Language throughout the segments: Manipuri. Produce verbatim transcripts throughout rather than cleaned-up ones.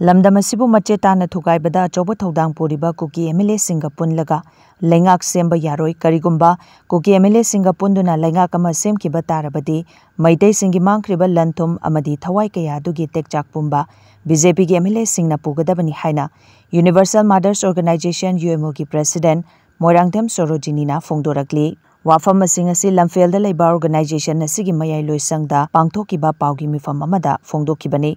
ꯂꯝꯗꯝ ꯑꯁꯤꯕꯨ ꯃꯆꯦꯠ ꯇꯥꯅ ꯊꯨꯒꯥꯏꯕꯗ ꯑꯆꯧꯕ ꯊꯧꯗꯥꯡ ꯄꯨꯔꯤꯕ ꯀꯨꯀꯤ MLAꯁꯤꯡꯒ ꯄꯨꯟꯂꯒ ꯂꯩꯉꯥꯛ ꯁꯦꯝꯕ ꯌꯥꯔꯣꯏ꯫ ꯀꯔꯤꯒꯨꯝꯕ ꯀꯨꯀꯤ MLAꯁꯤꯡꯒ ꯄꯨꯟꯗꯨꯅ ꯂꯩꯉꯥꯛ ꯑꯃ ꯁꯦꯝꯈꯤꯕ ꯇꯥꯔꯕꯗꯤ ꯃꯩꯇꯩꯁꯤꯡꯒꯤ ꯃꯥꯡꯈ꯭ꯔꯤꯕ ꯂꯟ ꯊꯨꯝ ꯑꯃꯗꯤ ꯊꯋꯥꯏ ꯀꯌꯥ ꯑꯗꯨꯒꯤ ꯇꯦꯛꯆꯥꯛ ꯄꯨꯝꯕ BJPꯒꯤ MLAꯁꯤꯡꯅ ꯄꯨꯒꯗꯕꯅꯤ ꯍꯥꯏꯅ Universal Mothers Organization, UMOꯒꯤ President Moirangthem ꯁꯣꯔꯣꯖꯤꯅꯤꯅ ꯐꯣꯡꯗꯣꯔꯛꯂꯤ꯫ ꯋꯥꯐꯝꯁꯤꯡ ꯑꯁꯤ ꯂꯝꯐꯦꯜꯗ ꯂꯩꯕ organization ꯑꯁꯤꯒꯤ ꯃꯌꯥꯏ ꯂꯣꯏꯁꯪꯗ ꯄꯥꯡꯊꯣꯛꯈꯤꯕ ꯄꯥꯎꯒꯤ ꯃꯤꯐꯝ ꯑꯃꯗ ꯐꯣꯡꯗꯣꯛꯈꯤꯕꯅꯤ꯫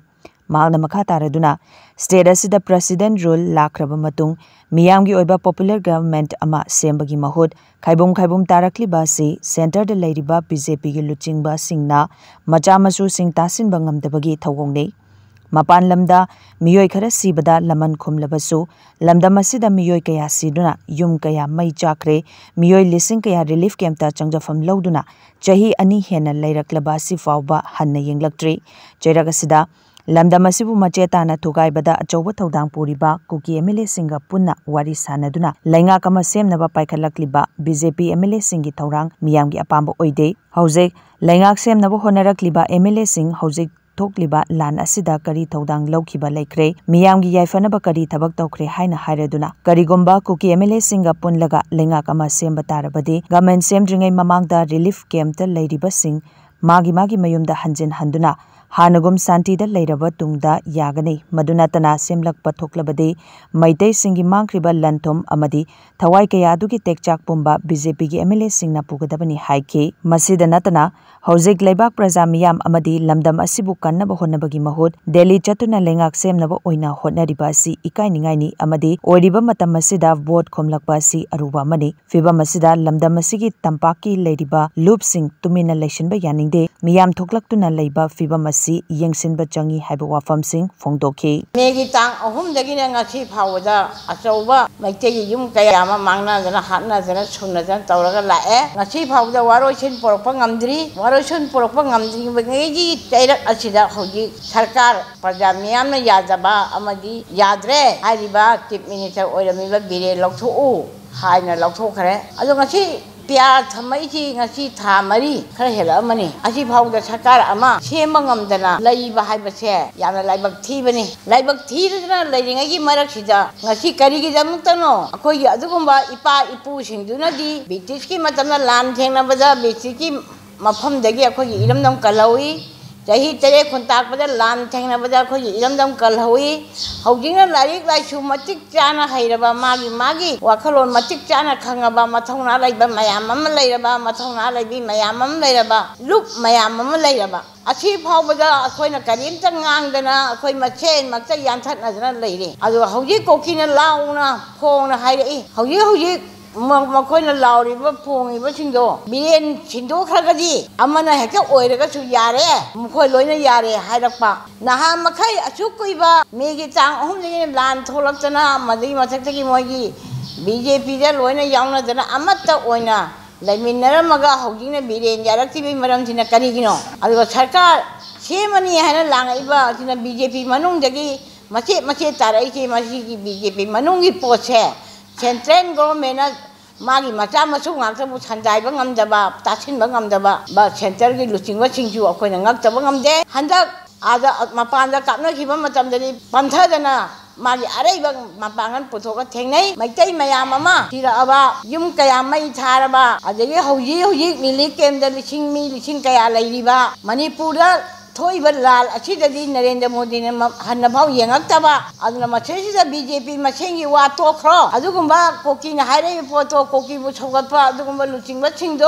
ꯃꯍꯥꯛꯅ ꯃꯈꯥ ꯇꯥꯔꯗꯨꯅ, state ꯑꯁꯤꯗ President rule ꯂꯥꯛꯈ꯭ꯔꯕ ꯃꯇꯨꯡ ꯃꯤꯌꯥꯝꯒꯤ ꯑꯣꯏꯕ popular government ꯑꯃ ꯁꯦꯝꯕꯒꯤ ꯃꯍꯨꯠ ꯈꯥꯏꯕꯨꯝ ꯈꯥꯏꯕꯨꯝ ꯇꯥꯔꯛꯂꯤꯕ ꯑꯁꯤ centreꯗ ꯂꯩꯔꯤꯕ BJPꯒꯤ ꯂꯨꯆꯤꯡꯕꯁꯤꯡꯅ ꯃꯆꯥ ꯃꯁꯨꯁꯤꯡ ꯇꯥꯁꯤꯟꯕ ꯉꯝꯗꯕꯒꯤ ꯊꯧꯑꯣꯡꯅꯤ꯫ ꯃꯄꯥꯟ ꯂꯝꯗ ꯃꯤꯑꯣꯏ ꯈꯔ ꯁꯤꯕꯗ ꯂꯃꯟ ꯈꯨꯝꯂꯕꯁꯨ, ꯂꯝꯗꯝ ꯑꯁꯤꯗ ꯃꯤꯑꯣꯏ ꯀꯌꯥ ꯁꯤꯗꯨꯅ ꯌꯨꯝ ꯀꯌꯥ ꯃꯩ ꯆꯥꯛꯈ꯭ꯔꯦ, ꯃꯤꯑꯣꯏ ꯂꯤꯁꯤꯡ ꯀꯌꯥ relief campꯇ ꯆꯪꯖꯐꯝ ꯂꯧꯗꯨꯅ ꯆꯍꯤ ꯑꯅꯤ ꯍꯦꯟꯅ ꯂꯩꯔꯛꯂꯕ ꯑꯁꯤ ꯐꯥꯎꯕ ꯍꯟꯅ ꯌꯦꯡꯂꯛꯇ꯭ꯔꯤ꯫ ꯆꯩꯔꯛ ꯑꯁꯤꯗ ꯂꯝꯗꯝ ꯑꯁꯤꯕꯨ ꯃꯆꯦ ꯇꯥꯅ ꯊꯨꯒꯥꯏꯕꯗ ꯑꯆꯧꯕ ꯊꯧꯗꯥꯡ ꯄꯨꯔꯤꯕ ꯀꯨꯀꯤ MLAꯁꯤꯡꯒ ꯄꯨꯟꯅ ꯋꯥꯔꯤ ꯁꯥꯅꯗꯨꯅ ꯂꯩꯉꯥꯛ ꯑꯃ ꯁꯦꯝꯅꯕ ꯄꯥꯏꯈꯠꯂꯛꯂꯤꯕ BJP MLAꯁꯤꯡꯒꯤ ꯊꯧꯔꯥꯡ ꯃꯤꯌꯥꯝꯒꯤ ꯑꯄꯥꯝꯕ ꯑꯣꯏꯗꯦ꯫ ꯍꯧꯖꯤꯛ ꯂꯩꯉꯥꯛ ꯁꯦꯝꯅꯕ ꯍꯣꯠꯅꯔꯛꯂꯤꯕ MLAꯁꯤꯡ ꯍꯧꯖꯤꯛ ꯊꯣꯛꯂꯤꯕ ꯂꯥꯟ ꯑꯁꯤꯗ ꯀꯔꯤ ꯊꯧꯗꯥꯡ ꯂꯧꯈꯤꯕ ꯂꯩꯈ꯭ꯔꯦ, ꯃꯤꯌꯥꯝꯒꯤ ꯌꯥꯏꯐꯅꯕ ꯀꯔꯤ ꯊꯕꯛ ꯇꯧꯈ꯭ꯔꯦ ꯍꯥꯏꯅ ꯍꯥꯏꯔꯗꯨꯅ, ꯀꯔꯤꯒꯨꯝꯕ ꯀꯨꯀꯤ MLAꯁꯤꯡꯒ ꯄꯨꯟꯂꯒ ꯂꯩꯉꯥꯛ ꯑꯃ ꯁꯦꯝꯕ ꯇꯥꯔꯕꯗꯤ, government ꯁꯦꯝꯗ꯭ꯔꯤꯉꯩ ꯃꯃꯥꯡꯗ relief campꯇ ꯂꯩꯔꯤꯕꯁꯤꯡ ꯃꯥꯒꯤ ꯃꯥꯒꯤ ꯃꯌꯨꯝꯗ ꯍꯟꯖꯤꯟ ꯍꯟꯗꯨꯅ ꯍꯥꯟꯅꯒꯨꯝ ꯁꯥꯟꯇꯤꯗ ꯂꯩꯔꯕ ꯇꯨꯡꯗ ꯌꯥꯒꯅꯤ꯫ ꯃꯗꯨ ꯅꯠꯇꯅ ꯁꯦꯝꯂꯛꯄ ꯊꯣꯛꯂꯕꯗꯤ ꯃꯩꯇꯩꯁꯤꯡꯒꯤ ꯃꯥꯡꯈ꯭ꯔꯤꯕ ꯂꯟ ꯊꯨꯝ ꯑꯃꯗꯤ ꯊꯋꯥꯏ ꯀꯌꯥ ꯑꯗꯨꯒꯤ ꯇꯦꯛꯆꯥꯛ ꯄꯨꯝꯕ BJPꯒꯤ MLAꯁꯤꯡꯅ ꯄꯨꯒꯗꯕꯅꯤ ꯍꯥꯏꯈꯤ꯫ ꯃꯁꯤꯗ ꯅꯠꯇꯅ ꯍꯧꯖꯤꯛ ꯂꯩꯕꯥꯛ ꯄ꯭ꯔꯖꯥ ꯃꯤꯌꯥꯝ ꯑꯃꯗꯤ ꯂꯝꯗꯝ ꯑꯁꯤꯕꯨ ꯀꯟꯅꯕ ꯍꯣꯠꯅꯕꯒꯤ ꯃꯍꯨꯠ ꯗꯦꯜꯂꯤ ꯆꯠꯇꯨꯅ ꯂꯩꯉꯥꯛ ꯁꯦꯝꯅꯕ ꯑꯣꯏꯅ ꯍꯣꯠꯅꯔꯤꯕ ꯑꯁꯤ ꯏꯀꯥꯏꯅꯤꯡꯉꯥꯏꯅꯤ ꯑꯃꯗꯤ ꯑꯣꯏꯔꯤꯕ ꯃꯇꯝ ꯑꯁꯤꯗ vote ꯈꯣꯝꯂꯛꯄ ꯑꯁꯤ ꯑꯔꯨꯕ ꯑꯃꯅꯤ꯫ ꯐꯤꯚꯝ ꯑꯁꯤꯗ ꯂꯝꯗꯝ ꯑꯁꯤꯒꯤ ꯇꯝꯄꯥꯛꯀꯤ ꯂꯩꯔꯤꯕ ꯂꯨꯞꯁꯤꯡ ꯇꯨꯃꯤꯟꯅ ꯂꯩꯁꯤꯟꯕ ꯌꯥꯅꯤꯡꯗꯦ꯫ ꯃꯤꯌꯥꯝ ꯊꯣꯛꯂꯛꯇꯨꯅ ꯂꯩꯕ ꯐꯤꯚꯝ ꯑꯁꯤ ꯌꯦꯡꯁꯤꯟꯕ ꯆꯪꯏ ꯍꯥꯏꯕ ꯋꯥꯐꯝꯁꯤꯡ ꯐꯣꯡꯗꯣꯛꯈꯤ꯫ ꯃꯦꯒꯤ ꯇꯥꯡ ꯑꯍꯨꯝꯗꯒꯤꯅ ꯉꯁꯤ ꯐꯥꯎꯕꯗ ꯑꯆꯧꯕ ꯃꯩꯇꯩꯒꯤ ꯌꯨꯝ ꯀꯌꯥ ꯑꯃ ꯃꯥꯡꯅꯗꯅ, ꯍꯥꯠꯅꯗꯅ, ꯁꯨꯅꯗꯅ ꯇꯧꯔꯒ ꯂꯥꯛꯑꯦ꯫ ꯉꯁꯤ ꯐꯥꯎꯕꯗ ꯋꯥꯔꯣꯏꯁꯤꯟ ꯄꯨꯔꯛꯄ ꯉꯝꯗ꯭ꯔꯤ꯫ ꯋꯥꯔꯣꯏꯁꯤꯟ ꯄꯨꯔꯛꯄ ꯉꯝꯗ꯭ꯔꯤꯕꯉꯩꯒꯤ ꯆꯩꯔꯛ ꯑꯁꯤꯗ ꯍꯧꯖꯤꯛ ꯁꯔꯀꯥꯔ ꯄ꯭ꯔꯖꯥ ꯃꯤꯌꯥꯝꯅ ꯌꯥꯗꯕ ꯑꯃꯗꯤ ꯌꯥꯗ꯭ꯔꯦ ꯍꯥꯏꯔꯤꯕ Chief Minister ꯑꯣꯏꯔꯝꯃꯤꯕ ꯕꯤꯔꯦꯟ ꯂꯧꯊꯣꯛꯎ ꯍꯥꯏꯅ ꯂꯧꯊꯣꯛꯈ꯭ꯔꯦ꯫ ꯑꯗꯣ ꯉꯁꯤ ꯄꯤꯌꯥꯔ ꯊꯝꯃꯛꯏꯁꯤ ꯉꯁꯤ ꯊꯥ ꯃꯔꯤ ꯈꯔ ꯍꯦꯜꯂꯛꯑꯃꯅꯤ꯫ ꯑꯁꯤ ꯐꯥꯎꯗ ꯁꯔꯀꯥꯔ ꯑꯃ ꯁꯦꯝꯕ ꯉꯝꯗꯅ ꯂꯩꯕ ꯍꯥꯏꯕꯁꯦ ꯌꯥꯝꯅ ꯂꯥꯏꯕꯛ ꯊꯤꯕꯅꯤ꯫ ꯂꯥꯏꯕꯛ ꯊꯤꯗꯅ ꯂꯩꯔꯤꯉꯩꯒꯤ ꯃꯔꯛꯁꯤꯗ ꯉꯁꯤ ꯀꯔꯤꯒꯤꯗꯃꯛꯇꯅꯣ ꯑꯩꯈꯣꯏꯒꯤ ꯑꯗꯨꯒꯨꯝꯕ ꯏꯄꯥ ꯏꯄꯨꯁꯤꯡꯗꯨꯅꯗꯤ ꯕ꯭ꯔꯤꯇꯤꯁꯀꯤ ꯃꯇꯝꯗ ꯂꯥꯟ ꯊꯦꯡꯅꯕꯗ ꯕ꯭ꯔꯤꯇꯤꯁꯀꯤ ꯃꯐꯝꯗꯒꯤ ꯑꯩꯈꯣꯏꯒꯤ ꯏꯔꯝꯗꯝ ꯀꯜꯍꯧꯏ꯫ ꯆꯍꯤ ꯇꯔꯦꯠ ꯈꯨꯟꯇꯥꯛꯄꯗ ꯂꯥꯟ ꯊꯦꯡꯅꯕꯗ ꯑꯩꯈꯣꯏꯒꯤ ꯏꯔꯝꯗꯝ ꯀꯜꯍꯧꯏ꯫ ꯍꯧꯖꯤꯛꯅ ꯂꯥꯏꯔꯤꯛ ꯂꯥꯏꯁꯨ ꯃꯇꯤꯛ ꯆꯥꯅ ꯍꯩꯔꯕ, ꯃꯥꯒꯤ ꯃꯥꯒꯤ ꯋꯥꯈꯜꯂꯣꯟ ꯃꯇꯤꯛ ꯆꯥꯅ ꯈꯪꯉꯕ, ꯃꯊꯧꯅꯥ ꯂꯩꯕ ꯃꯌꯥꯝ ꯑꯃ ꯂꯩꯔꯕ, ꯃꯊꯧꯅꯥ ꯂꯩꯕꯤ ꯃꯌꯥꯝ ꯑꯃ ꯂꯩꯔꯕ, ꯂꯨꯞ ꯃꯌꯥꯝ ꯑꯃ ꯂꯩꯔꯕ, ꯑꯁꯤ ꯐꯥꯎꯕꯗ ꯑꯩꯈꯣꯏꯅ ꯀꯔꯤꯝꯇ ꯉꯥꯡꯗꯅ ꯑꯩꯈꯣꯏ ꯃꯁꯦꯟꯃꯛꯇ ꯌꯥꯟꯊꯠꯅꯗꯅ ꯂꯩꯔꯦ꯫ ꯑꯗꯨꯒ ꯍꯧꯖꯤꯛ ꯀꯣꯀꯤꯅ ꯂꯥꯎꯅ ꯐꯣꯡꯅ ꯍꯥꯏꯔꯛꯏ, ꯍꯧꯖꯤꯛ ꯍꯧꯖꯤꯛ ꯃ-, ꯃꯈꯣꯏꯅ ꯂꯥꯎꯔꯤꯕ ꯐꯣꯡꯉꯤꯕꯁꯤꯡꯗꯣ ꯕꯤꯔꯦꯟ ꯁꯤꯟꯗꯣꯛꯈ꯭ꯔꯒꯗꯤ ꯑꯃꯅ ꯍꯦꯛꯇ ꯑꯣꯏꯔꯒꯁꯨ ꯌꯥꯔꯦ, ꯃꯈꯣꯏ ꯂꯣꯏꯅ ꯌꯥꯔꯦ ꯍꯥꯏꯔꯛꯄ꯫ ꯅꯍꯥ ꯃꯈꯩ ꯑꯁꯨꯛ ꯀꯨꯏꯕ ꯃꯦꯒꯤ ꯇꯥꯡ ꯑꯍꯨꯝꯗꯒꯤ ꯂꯥꯟ ꯊꯣꯛꯂꯛꯇꯅ, ꯃꯗꯨꯒꯤ ꯃꯊꯛꯇꯒꯤ ꯃꯣꯏꯒꯤ ꯕꯤ ꯖꯦ ꯄꯤꯗ ꯂꯣꯏꯅ ꯌꯥꯎꯅꯗꯅ ꯑꯃꯠꯇ ꯑꯣꯏꯅ ꯂꯩꯃꯤꯟꯅꯔꯝꯃꯒ ꯍꯧꯖꯤꯛꯅ ꯕꯤꯔꯦꯟ ꯌꯥꯔꯛꯇ꯭ꯔꯤꯕꯒꯤ ꯃꯔꯝꯁꯤꯅ ꯀꯔꯤꯒꯤꯅꯣ? ꯑꯗꯨꯒ ꯁꯔꯀꯥꯔ ꯁꯦꯝꯃꯅꯤ ꯍꯥꯏꯅ ꯂꯥꯡꯉꯛꯏꯕ ꯑꯁꯤꯅ ꯕꯤ ꯖꯦ ꯄꯤ ꯃꯅꯨꯡꯗꯒꯤ ꯃꯆꯦꯠ ꯃꯆꯦꯠ ꯇꯥꯔꯛꯏꯁꯦ꯫ ꯃꯁꯤꯒꯤ ꯕꯤ ꯖꯦ ꯄꯤ ꯃꯅꯨꯡꯒꯤ ꯄꯣꯠꯁꯦ ꯁꯦꯟꯇ꯭ꯔꯦꯜ ꯒꯣꯚꯔꯟꯃꯦꯟꯅ ꯃꯥꯒꯤ ꯃꯆꯥ ꯃꯁꯨ ꯉꯥꯛꯇꯕꯨ ꯁꯟꯗꯥꯏꯕ ꯉꯝꯗꯕ, ꯇꯥꯁꯤꯟꯕ ꯉꯝꯗꯕ, ꯕ-, ꯁꯦꯟꯇꯔꯒꯤ ꯂꯨꯆꯤꯡꯕꯁꯤꯡꯁꯨ ꯑꯩꯈꯣꯏꯅ ꯉꯛꯇꯕ ꯉꯝꯗꯦ꯫ ꯍꯟꯗꯛ ꯑꯥꯗ ꯃꯄꯥꯟꯗ ꯀꯥꯞꯅꯈꯤꯕ ꯃꯇꯝꯗꯗꯤ ꯄꯟꯊꯗꯅ ꯃꯥꯒꯤ ꯑꯔꯩꯕ ꯃꯄꯥꯡꯒꯜ ꯄꯨꯊꯣꯛꯑ ꯊꯦꯡꯅꯩ꯫ ꯃꯩꯇꯩ ꯃꯌꯥꯝ ꯑꯃ ꯁꯤꯔꯛꯑꯕ, ꯌꯨꯝ ꯀꯌꯥ ꯃꯩ ꯊꯥꯔꯕ, ꯑꯗꯒꯤ ꯍꯧꯖꯤꯛ ꯍꯧꯖꯤꯛ ꯔꯤꯂꯤꯐ ꯀꯦꯝꯗ ꯂꯤꯁꯤꯡ, ꯃꯤ ꯂꯤꯁꯤꯡ ꯀꯌꯥ ꯂꯩꯔꯤꯕ, ꯃꯅꯤꯄꯨꯔꯗ ꯊꯣꯛꯏꯕ ꯂꯥꯜ ꯑꯁꯤꯗꯗꯤ ꯅꯔꯦꯟꯗ꯭ꯔ ꯃꯣꯗꯤꯅ ꯃ-, ꯍꯟꯅꯐꯥꯎ ꯌꯦꯡꯉꯛꯇꯕ꯫ ꯑꯗꯨꯅ ꯃꯁꯤꯁꯤꯗ ꯕꯤ ꯖꯦ ꯄꯤ ꯃꯁꯦꯟꯒꯤ ꯋꯥ ꯇꯣꯛꯈ꯭ꯔꯣ꯫ ꯑꯗꯨꯒꯨꯝꯕ ꯀꯣꯀꯤꯅ ꯍꯥꯏꯔꯛꯏꯕ ꯄꯣꯠꯇꯣ, ꯀꯣꯀꯤꯕꯨ ꯁꯧꯒꯠꯄ ꯑꯗꯨꯒꯨꯝꯕ ꯂꯨꯆꯤꯡꯕꯁꯤꯡꯗꯣ,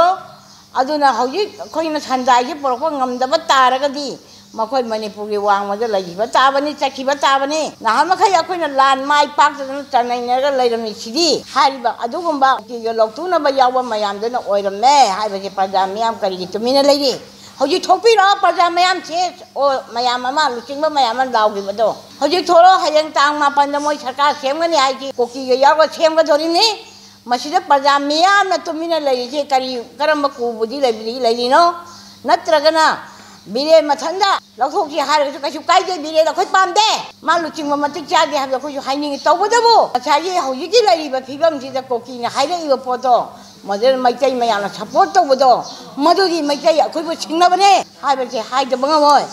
ꯑꯗꯨꯅ ꯍꯧꯖꯤꯛ ꯑꯩꯈꯣꯏꯅ ꯁꯟꯗꯥꯏꯁꯤ ꯄꯨꯔꯛꯄ ꯉꯝꯗꯕ ꯇꯥꯔꯒꯗꯤ ꯃꯈꯣꯏ ꯃꯅꯤꯄꯨꯔꯒꯤ ꯋꯥꯡꯃꯗ ꯂꯩꯈꯤꯕ ꯇꯥꯕꯅꯤ, ꯆꯠꯈꯤꯕ ꯇꯥꯕꯅꯤ꯫ ꯅꯍꯥꯟ ꯃꯈꯩ ꯑꯩꯈꯣꯏꯅ ꯂꯥꯟ ꯃꯥꯏ ꯄꯥꯛꯇꯗꯅ ꯆꯥꯡꯗꯝꯅꯔꯒ ꯂꯩꯔꯝꯃꯤꯁꯤꯗꯤ ꯍꯥꯏꯔꯤꯕ ꯑꯗꯨꯒꯨꯝꯕ ꯀꯣꯀꯤꯒ ꯂꯧꯇꯨꯅꯕ ꯌꯥꯎꯕ ꯃꯌꯥꯝꯗꯨꯅ ꯑꯣꯏꯔꯝꯃꯦ ꯍꯥꯏꯕꯁꯦ ꯄ꯭ꯔꯖꯥ ꯃꯤꯌꯥꯝ ꯀꯔꯤꯒꯤ ꯇꯨꯃꯤꯟꯅ ꯂꯩꯔꯤ? ꯍꯧꯖꯤꯛ ꯊꯣꯛꯄꯤꯔꯣ ꯄ꯭ꯔꯖꯥ ꯃꯌꯥꯝꯁꯦ, ꯑꯣ, ꯃꯌꯥꯝ ꯑꯃ, ꯂꯨꯆꯤꯡꯕ ꯃꯌꯥꯝ ꯑꯃ ꯂꯥꯎꯈꯤꯕꯗꯣ꯫ ꯍꯧꯖꯤꯛ ꯊꯣꯛꯂꯛꯑꯣ, ꯍꯌꯦꯡ ꯇꯥꯡ ꯃꯥꯄꯟꯗ ꯃꯣꯏ ꯁꯔꯀꯥꯔ ꯁꯦꯝꯒꯅꯤ ꯍꯥꯏꯁꯤ ꯀꯣꯀꯤꯒ ꯌꯥꯎꯔꯒ ꯁꯦꯝꯒꯗꯣꯔꯤꯕꯅꯤ꯫ ꯃꯁꯤꯗ ꯄ꯭ꯔꯖꯥ ꯃꯤꯌꯥꯝꯅ ꯇꯨꯃꯤꯟꯅ ꯂꯩꯔꯤꯁꯦ ꯀꯔꯤ, ꯀꯔꯝꯕ ꯀꯨꯕꯨꯗꯤ ꯂꯩꯕꯤꯔꯤ-, ꯂꯩꯔꯤꯅꯣ? ꯅꯠꯇ꯭ꯔꯒꯅ ꯕꯤꯔꯦꯟ ꯃꯊꯟꯗ ꯂꯧꯊꯣꯛꯁꯤ ꯍꯥꯏꯔꯒꯁꯨ ꯀꯩꯁꯨ ꯀꯥꯏꯗꯦ, ꯕꯤꯔꯦꯟ ꯑꯩꯈꯣꯏ ꯄꯥꯝꯗꯦ, ꯃꯥ ꯂꯨꯆꯤꯡꯕ ꯃꯇꯤꯛ ꯆꯥꯗꯦ ꯍꯥꯏꯕꯗꯣ ꯑꯩꯈꯣꯏꯁꯨ ꯍꯥꯏꯅꯤꯡꯉꯤ꯫ ꯇꯧꯕꯇꯕꯨ ꯉꯁꯥꯏꯒꯤ ꯍꯧꯖꯤꯛꯀꯤ ꯂꯩꯔꯤꯕ ꯐꯤꯕꯝꯁꯤꯗ ꯀꯣꯀꯤꯅ ꯍꯥꯏꯔꯛꯏꯕ ꯄꯣꯠꯇꯣ ꯃꯗꯨꯅ ꯃꯩꯇꯩ ꯃꯌꯥꯝꯅ ꯁꯞꯄꯣꯔꯠ ꯇꯧꯕꯗꯣ, ꯃꯗꯨꯒꯤ ꯃꯩꯇꯩ ꯑꯩꯈꯣꯏꯕꯨ ꯁꯤꯡꯅꯕꯅꯦ ꯍꯥꯏꯕꯁꯦ ꯍꯥꯏꯗꯕ ꯉꯝꯃꯣꯏ꯫